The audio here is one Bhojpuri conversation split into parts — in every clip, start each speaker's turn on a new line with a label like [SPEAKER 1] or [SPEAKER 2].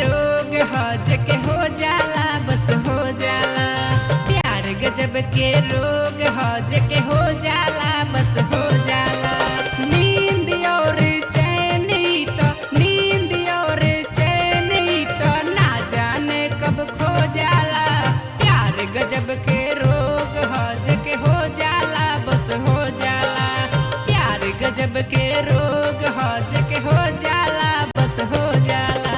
[SPEAKER 1] रोग ह जेके हो जाला बस हो जाला। प्यार गजब के रोग ह जेके हो जाला बस हो जाला। नींद और चैन ई तो, नींद और चैन ई तो ना जाने कब खो जाला। प्यार गजब के रोग ह जेके हो जाला बस हो जाला। प्यार गजब के रोग ह जेके हो जाला बस हो जाला।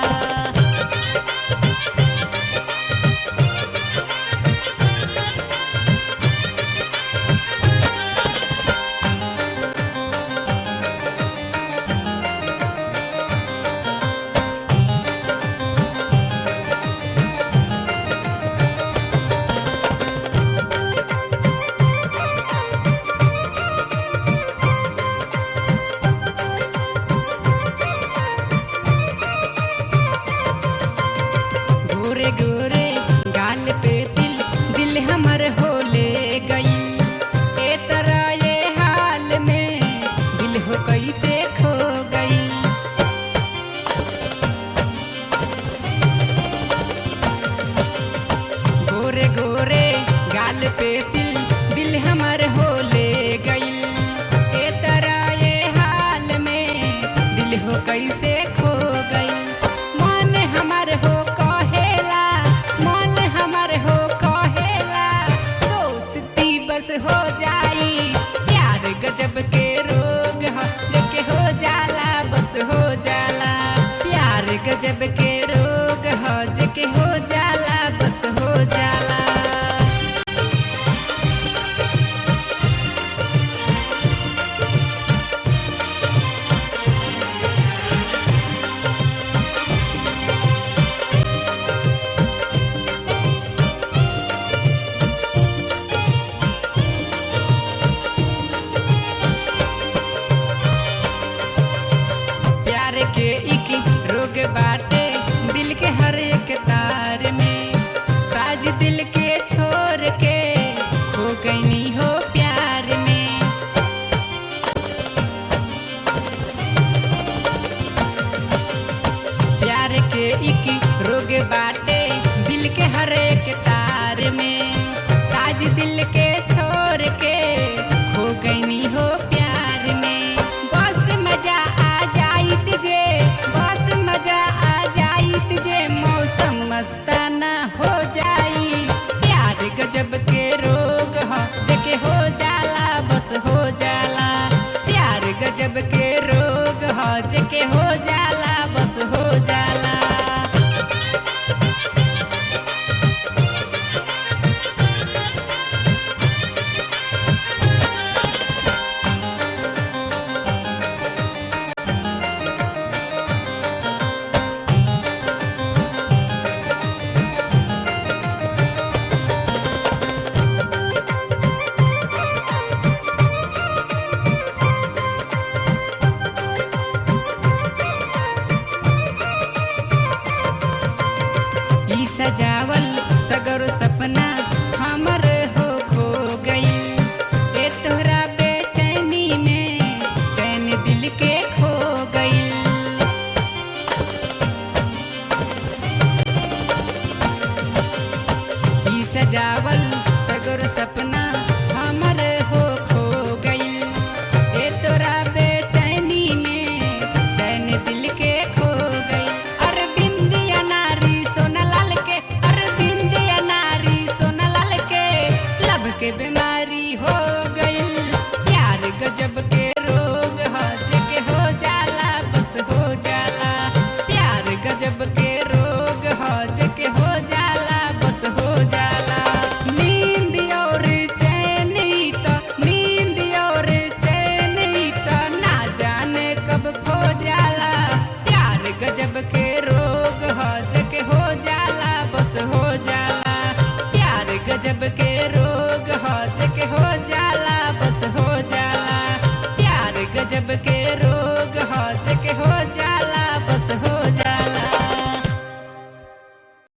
[SPEAKER 1] गोरे गोरे गाल पे दिल, दिल हमर हो ले गई। ए तरह ये हाल में दिल हो कैसे खो गई। गोरे गोरे गाल पे दिल, दिल हमर हो ले गई। ए तरह ये हाल में दिल हो कैसे खो गई। मन हमर हो कहेला, मन हमर हो कहेला, दोस्ती बस हो जाई। प्यार गजब के रोग ह जेके हो जाला बस हो जाला। प्यार गजब के रोग ह जेके हो जाला बस हो जाला। प्यार के इक रोग बाटे दिल के हर एक तार में। साज दिल के छोड़ के खो गईनी हो प्यार में। प्यार के इक रोग बाटे दिल के हर एक तार में। साज दिल के छोड़ के खो गईनी हो प्यार में। बस मजा आ जाइत जे, बस मजा आ जाइत जे, मौसम मस्ताना हो जाई। प्यार गजब के रोग ह जेके हो जाला बस हो जाला। प्यार गजब के रोग ह जेके हो जाला बस हो जाला। ई सजावल सगर सपना हमर हो खो गई। ए तोहरा बेचैनी में चैन दिल के खो गई। ई सजावल सगर सपना हमर हो खो गई। ए तोरा बेचैनी में चैन दिल के खो गई। अरविंद नारी सोना लाल के, अरविंद नारी सोना लाल के, लब के बीमारी हो गई। प्यार गजब के रोग ह जेके हो जाला बस हो जाला। प्यार गजब के रोग ह जेके हो जाला बस हो जाला। नींद और चैन ई तो, नींद और चैन ई तो ना जाने कब खो जाला। प्यार गजब के रोग ह जेके हो जाला बस हो जाला। प्यार गजब के रोग ह जेके हो जाला बस हो जाला।